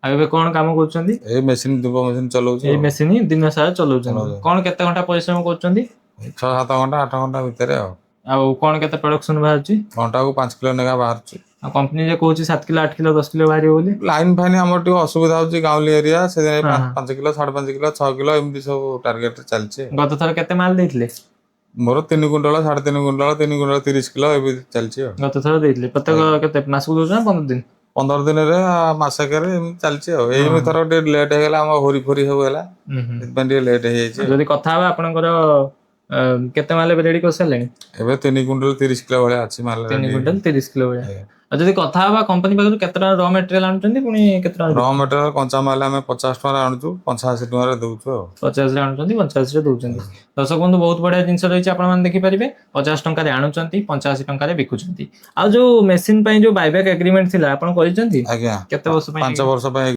ଆଉ ଏବେ କଣ କାମ କରୁଛନ୍ତି? ଏଇ ମେସିନ, ଧୂପ ମେସିନ ଚଲାଉଛି। ଏଇ ମେସିନ ଦିନ ସାରା ଚଲାଉଛନ୍ତି। କଣ କେତେ ଘଣ୍ଟା ପରିଶ୍ରମ କରୁଛନ୍ତି? 6-7 ଘଣ୍ଟା, 8 ଘଣ୍ଟା ଭିତରେ ଆଉ। ଆଉ କଣ କେତେ ପ୍ରଡକ୍ସନ ବାହାରୁଛି? ଘଣ୍ଟାକୁ 5 କିଲୋ ଲେଖା ବାହାରୁଛି। ଆଉ କମ୍ପାନୀରେ କହୁଛି 7 କିଲୋ, 8 କିଲୋ, 10 କିଲୋ ବାହାରିବ ବୋଲି। ଲାଇନ ଫାଇନ ଆମର ଟିକେ ଅସୁବିଧା ହଉଛି, ଗାଉଁଲି ଏରିଆ, ସେଥିପାଇଁ 5 କିଲୋ, 5.5 କିଲୋ, 6 କିଲୋ ଏମିତି ସବୁ ଟାର୍ଗେଟ ଚାଲିଛି। ଗତ ଥର କେତେ ମାଲ ଦେଇଥିଲେ? ମୋର 3 କୁଇଣ୍ଟାଲ, 3.5 କୁଇଣ୍ଟାଲ, 3 କୁଇଣ୍ଟାଲ 30 କିଲୋ ଏମିତି ଚାଲିଛି ଆଉ। ଗତ ଥର ଦେଇଥିଲେ। ପ୍ରତ୍ୟେକ କେତେ ମାସକୁ ଦଉଛନ୍ତି ନା 15 ଦିନ? 15 ଦିନରେ, ମାସକରେ ଏମିତି ଚାଲିଛି ଆଉ। ଏଇ ଥର ଟିକେ ଲେଟ୍ ହେଇଗଲା, ଆମ ହୋରି ଫୋରି ସବୁ ହେଲା, ସେଥିପାଇଁ ଟିକେ ଲେଟ୍ ହେଇଯାଇଛି। ଯଦି କଥା ହବା ଆପଣଙ୍କର କେତେ ମାଲ ଏବେ ରେଡି କରିସାରିଲେଣି? ଏବେ 3 କୁଇଣ୍ଟାଲ 30 କିଲୋ ଭଳିଆ ଅଛି ମାଲ ତିନି ready। Quintal 30 kilo ଭଳିଆ। ଆଉ ଯଦି କଥା ହବା, କମ୍ପାନୀ ପାଖରୁ କେତେ ଟଙ୍କା ର ମେଟେରିଆଲ ଆଣୁଛନ୍ତି, ପୁଣି କେତେ ଟଙ୍କା? ର ମେଟେରିଆଲ, କଞ୍ଚା ମାଲ ଆମେ 50 ଟଙ୍କାରେ ଆଣୁଛୁ, 85 ଟଙ୍କାରେ ଦଉଛୁ ଆଉ। 50ରେ ଆଣୁଛନ୍ତି, 85ରେ ଦଉଛନ୍ତି। ଦର୍ଶକ ବନ୍ଧୁ, ବହୁତ ବଢିଆ ଜିନିଷ ରହିଛି, ଆପଣମାନେ ଦେଖିପାରିବେ। 50 ଟଙ୍କାରେ ଆଣୁଛନ୍ତି, 85 ଟଙ୍କାରେ ବିକୁଛନ୍ତି। ଆଉ ଯୋଉ ମେସିନ ପାଇଁ ଯୋଉ ବାଇବ୍ୟାକ୍ ଏଗ୍ରିମେଣ୍ଟ ଥିଲା, ଆପଣ କରିଛନ୍ତି? ଆଜ୍ଞା। କେତେ ବର୍ଷ ପାଇଁ? 5 ବର୍ଷ ପାଇଁ।